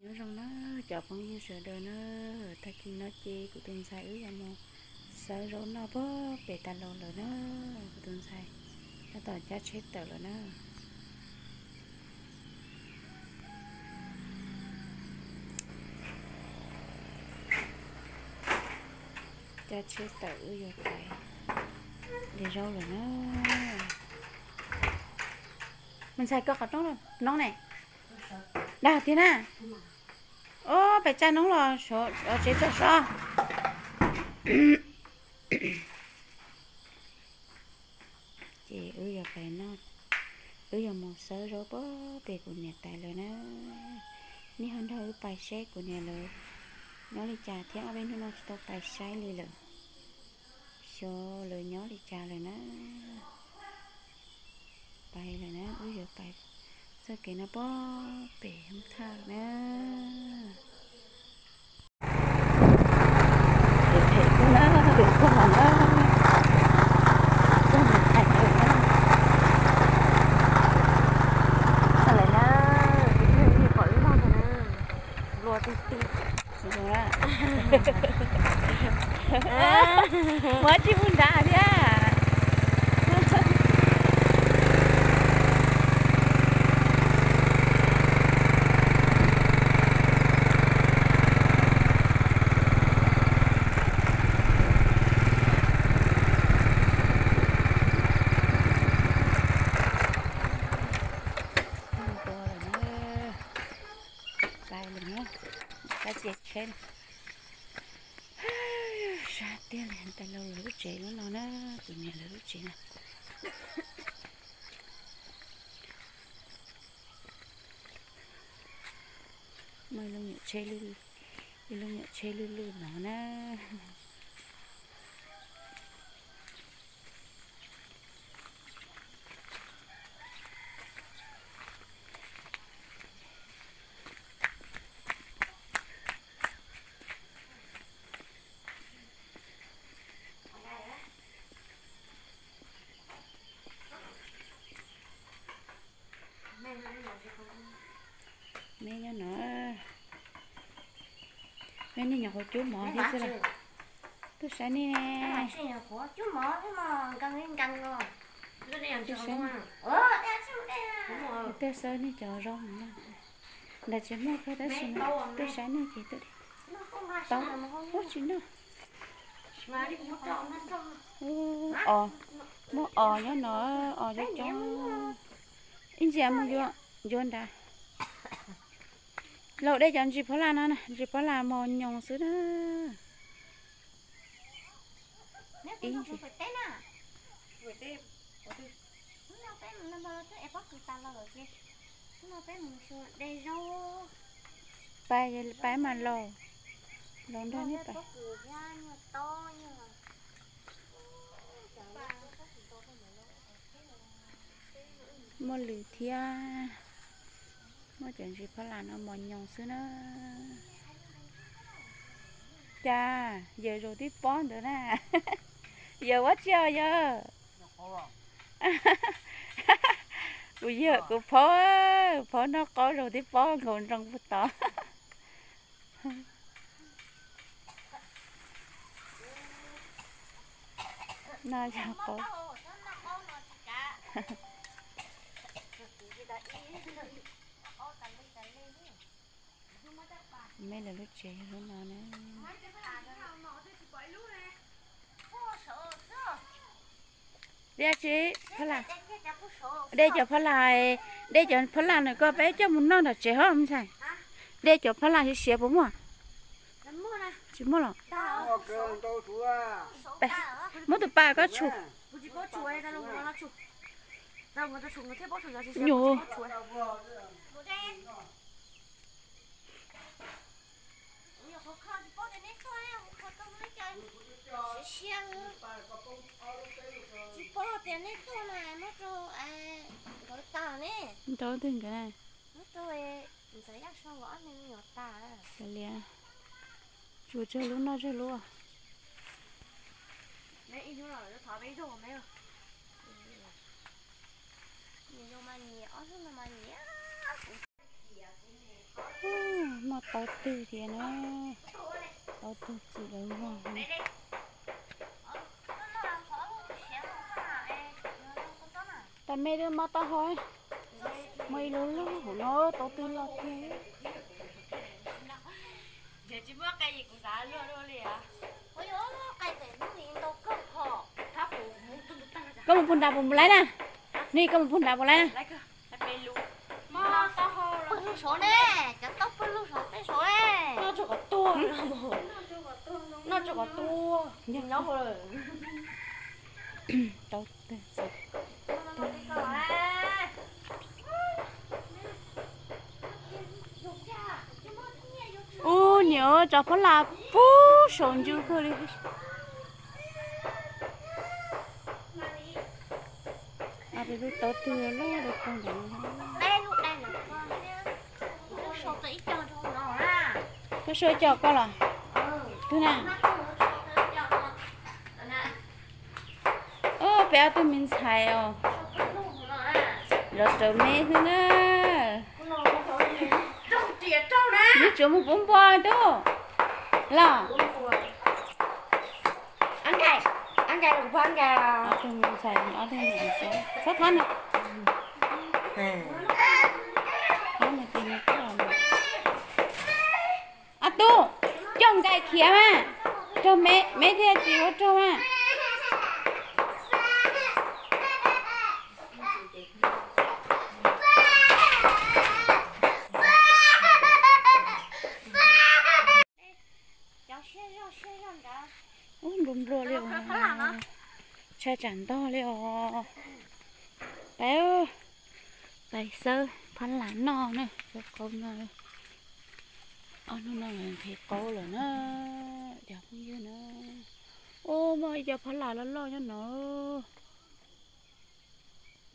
Nyob zoo na cov phooj ywg sawv daws na, tag kis no ces kuv tus ntxhais wb yuav mus xawb zaub noj puag pem tas los lawm na. Kuv tus ntxhais tab tom cab tsheb tawm lawm na. Cab tsheb tawm wb yuav pais de zaub lawm na. Me ntxhais koj qhov rooj no ne, dag tiag na. Ob, pais tsa noob los tsev tso sob. Ces wb yuav pais noj, wb yuav mus xawb zaub puag pem kuv niam tais lawm na. Nej ho nrog wb pais seb kuv niam lawv nyob li cas thiab, ob peb hnub no tsis tau pais saib li lawm. Xyov lawv nyob li cas lawm na. Pais lawm na, wb yuav pais txoj kev no puag pem hoob thaj na. Phem phem na, phem txog na, txog niam tais lawm na. Txog lawm na, tus phem pom wb noj ntag na. Nplua tiag tiag. Muab tsis mus nrad thiab. Pais lawm na, kab ces tsheb. Sab tiag li, tais laus lawv lub tsev lub no na, kuv niam lawv lub tsev na. Muaj ib lub nyuam tsheb lwj, ib lub nyuam tsheb lwj lwj no na. Me nyob no, me nej nyuam qhuav cub mov thiab xwb los? Tuaj saib nej ne. Tuaj xawb nej cov zaub no. Nram tsev muaj kawg tab sis tuaj saib nej ces tuaj. Tau, ub tsis noj. Os, muaj os nyob no, os coob coob. Ib ntsia mus yuav nrad. Laus de cov ntsis phaub laj no na, ntsis phaub laj mos nyoos xwb na. Ib ntsis. Pais, pais mas laus, laus nrog nej pais. Muaj lws thiab, muaj cov ntsis phaub laj no mos nyoos xwb na. Cas yawg zaum tib pob ntawd na. Yawg ua tsi os yawg? Kuv yawg kuv phaub, phaub noj qaub zaum tib pob nkaus nroo puag tod. Noj yog qaub. Me lawv lub tsev lub no na. Dej tsi phaub laj, dej cov phaub laj, dej cov phaub laj nws koj peb coj mus noj nram tsev hos me ntxhais. Dej cov phaub laj siav siav puas muaj? Tsis muaj los? Muab tus pas koj tshum. Nyuj. Ntaub twg nkawd na? Kav liam, tsuas tsawg lub noj tsawg lub. Muaj tau twg thiab na, tau twg txiv lawv vog. Tab mej twb mob taub hau, muaj ib lub loj hauv no tau twg loj tiag. Koj mus puag nrad puas mus laib na? Ni koj mus puag nrad puas laib na? Pw lug saud ne, cov taub pw lug saud peb saud ne. Noj tsau kom tuag, noj tsau kom tuag, nyob hauv lawm. Tau twg txiv. Ub, niam, tso phab las pub saum ntsws kawg li. Peb lub taub twg loj loj pog ntawd. Koj sau ib co koj los? Twg na? Peb ob tug me ntxhais os, los raws me xwb na. Neb tsuav mus pub npua tub los. Ob tug me ntxhais, ob tug me ntxhais, txhob thab na. Ob tug, coj nkais khiav mas, raug me, me thiaj tsis ua raug mas. Ub, nplua nplua li os, tshaj tsam ntog li os. Peb, peb xawb phab las noj na, xawb qaub noj. Ob hnub no nqhis qaub lawm na, cov phooj ywg na. Ub, muaj ib co phab las loj loj nyob no.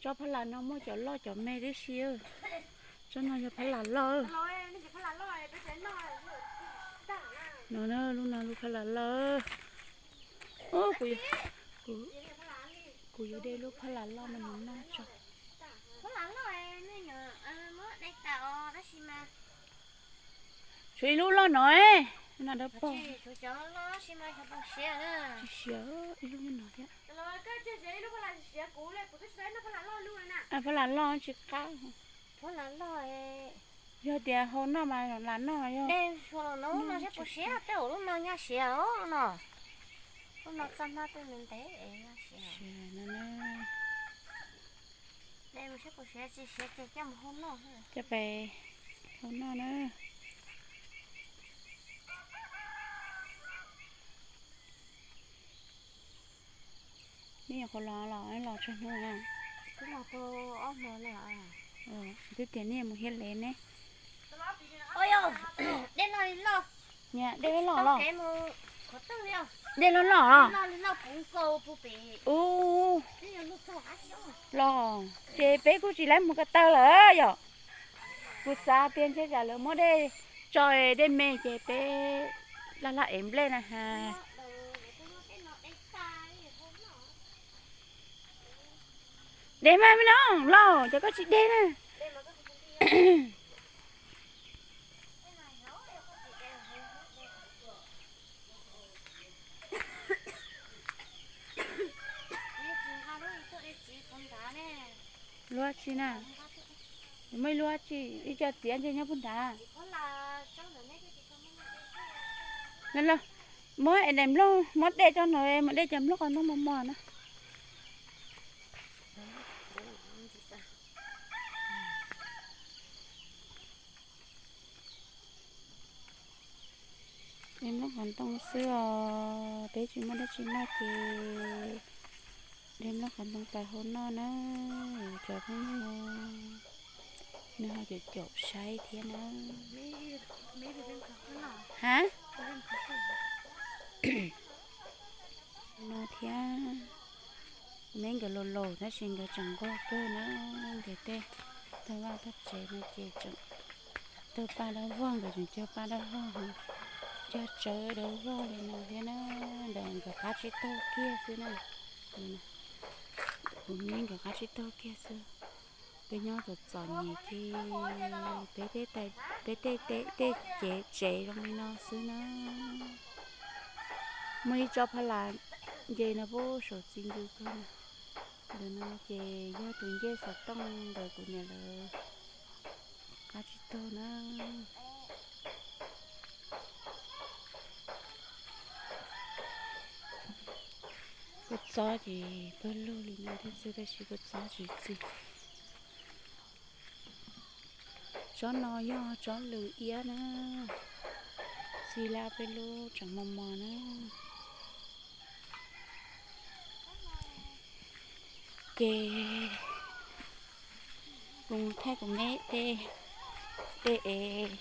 Tsob phab las no muaj cov loj cov me tib si. Tsob no yog phab las loj. No na, lub no lub phab las loj. Kuv, kuv yuav de lub phab las loj no mus noj tso. Tshuav ib lub loj no, no dawb paug. Tsis siav, ib lub nyob no thiab. Phab las loj tsis qab. Yog tias hau noj mas las noj yog. Coj pais hau noj na. Neb nyuam qhuav los los los tsawg hnub na? Twb tias neb mus hiab lev ne. Dej loj los? Dej loj los? Ub, los ces peb kuj tsis laib mus ko taw lawm yom. Kuv xav tias ntshe tsam lawv muab dej tso, dej me ces peb laj laj ev nplej na has. Dev mas me no los ces koj tsis dev na. Lub tsi na? Muaj ib lub tsi, ib co txiav ntshe nyob puag nrad. Muab es daim nplooj, muab dej tso no, muab dej cov nplooj qos ntoo mos mos na. De nplooj qos ntoo xwb os, peb tsis muaj dab tsi noj ces de nplooj qos ntoo pais hau noj na, cov phooj ywg. Nws ho caum caum saib thiab na. Ha? No thiab. Me nkawd laus laus tab sis nkawd tseem nquag kawg na, nkawd tej tag vaj tag tsev no ces tseem tawg paj dawb vog, nkawd tseem cog paj dawb vog, cog tsawb dawb vog li no thiab na. Ntawm nkawd qab tsib taug kiag xwb na. Kuv me nkawd qab tsib taug kiag xwb. Peb nyob txom txom nyem ces peb tej, peb tej, tej, tej cev tsev zoo li no xwb na. Muaj ib tsob phab las nce no puag saum txiv ncw kawg na. Ntawm no ces yog tus ncej xov tooj ntawm kuv niam lawv qab tsib taug na. Kua txob ces pawg lug li no thiab xwb tab sis kua txob tsis txi. Tsob no yog tsob lws iab na, txi lab peb lub tseem mos mos na. Ces kuv mus thaij kuv me de, de es,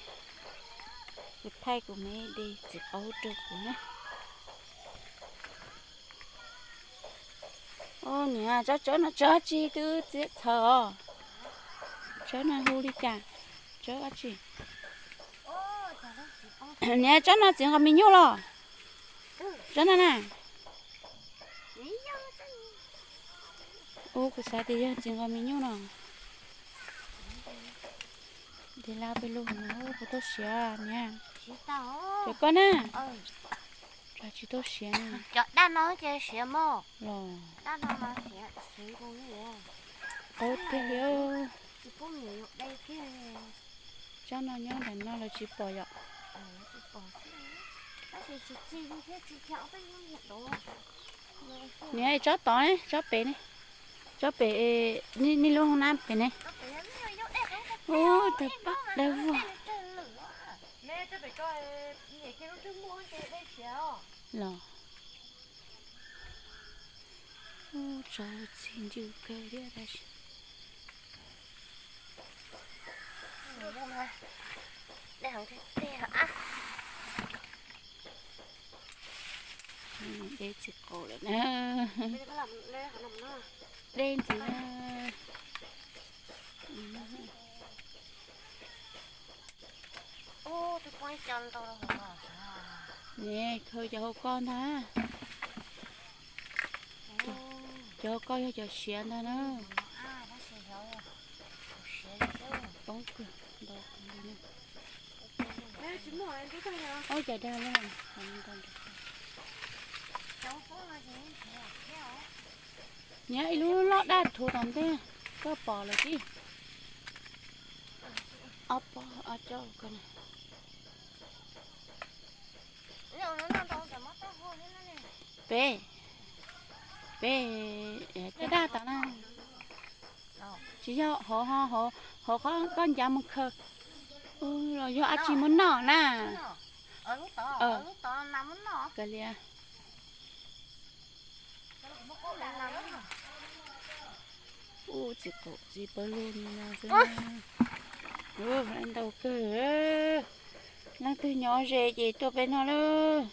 kuv thaij kuv me de txiv qaub rau kuv na. Niam, tsob tsob no tsob tsi twb txiav txhaws os. Tsob no hu li cas? Tsob dab tsi? Niam, tsob no txiv nqos mis nyuj los? Tsob no na. Ub, kuv xav tias yog txiv nqos mis nyuj no. De lab peb lub no puas tau siav niam? Cov koj na. Tsis tau siav na. Cov daj no ces siav mog. Los. Daj no mas siav xwv. Qau tiag li. Tsob no nyob ntawm no lawv tsis pom yom. Niam, tsob tod ne, tsob pem ne, tsob pem, nej lub hoob nab pem ne. Ub, tawg pab dawb vog. Los, ub, tsob txi ncw kawg thiab tab sis. Dej txiv qaub lawm na. Dej ntxiv na. Ne, khaws cov hauv koj ntag. Cov hauv koj yog cov siav ntag na. Poob kawg, ntau kawg li na. Ub, cov dag loj. Nyob ib lub loj daj thuv tom ntej, koj pom lawm tib. Ob pob ob cov koj na. Pem, pem, cov daj tom na. Tsis yog hauv, hauv, hauv koj ncav mus khaws los yog dab tsi muab noj na. Kav liam. Ub, txiv qaub txiv pawg lug li no xwb. Ntau kawg. Leej twg nyob ze ces tuaj peb no lawm.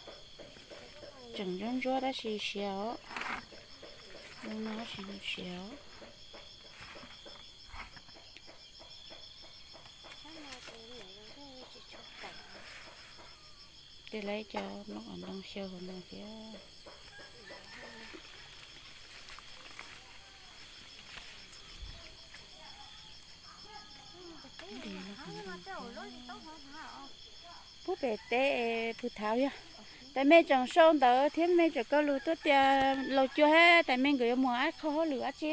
Tseem ntsuab ntsuab tab sis siav os. Lub no tab sis siav os. Ces lawv cov mloog qhov ntoo xyaw hauv no thiab. Pub pem teb pw thaud yog. Tais me tseem sau ntawv thiab me tseem kaw lus tuaj tias Laus Cua hab Tais me nkawd yuav mus ab qho hauj lwm dab tsi.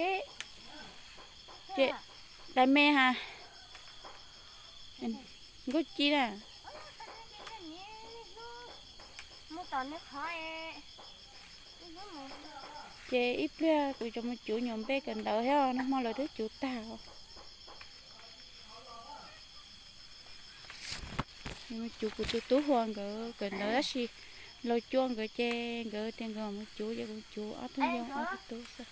Ces Tais me has, Nkauj Ci na. Ces ib pliag kuv tseem mus cuv nyuam npe kawm ntawv thiab, nag hmo lawv twb cuv tag. Mus cuv kuv tus tub Huas nkawd kawm ntawv tab sis Laus Cua nkawd ces nkawd tias nkawd mus cuv ces kuv cuv ob tug yau ob tug tub xwb.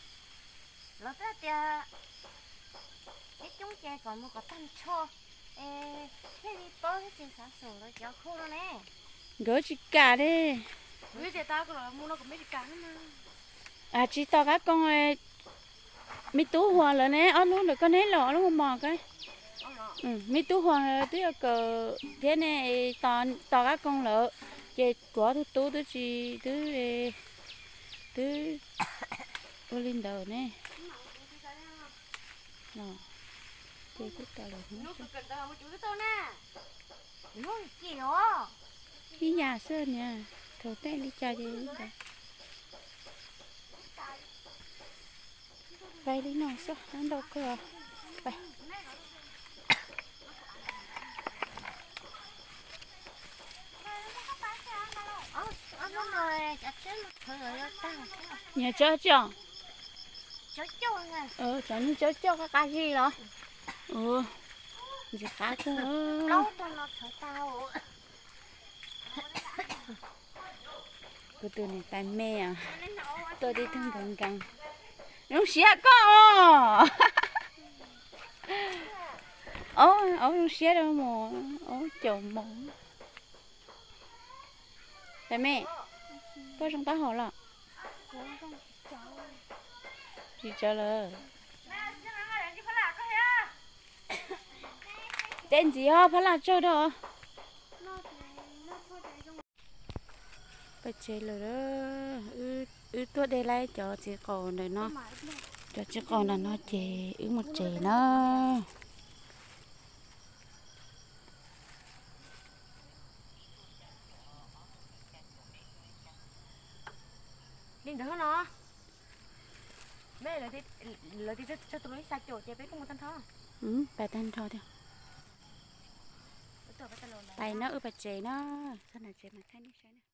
Nkawd tsis kam ne. Tsis tos qab koo, me tub Huas lawv ne, ob lub ntawm koj neb los ob lub mos koj. Me tub Huas lawv twb yuav kawm thiab ne, tos qab koo lawm ces kuv ob tug tub twb tsis, twb, twb ua li ntawd ne. Ces kuj tau lawm. Ib yam xwb niag, thaum tej li cas ces pais li no xwb, ntau kawg. Pais. Nyiam tsob coj. Cov nyuj tsob coj qab qab zig los? Ntxim qab kawg. Kuv tus niam tais me os, tuaj tib tug nkees nkees. Zoo siab koj os. Aub, aub zoo siab rau mus, aub caum mus. Tais me, koj zoo taub hau los? Tsis tsawg lawm. Teb ntxiv os, phab laj tsawg rau. Pais tsev lawm. Wb tuaj de laib cov txiv qaub ntawm no. Cov txiv qaub ntawm no ces wb mus tsev na. Li ntawd no, lawv tias txog tus lub xya caum ces peb kuj mus tag nrho. Pais tag nrho thiab. Pais no wb pais tsev na, txog nram tsev mas thaij nej saib na.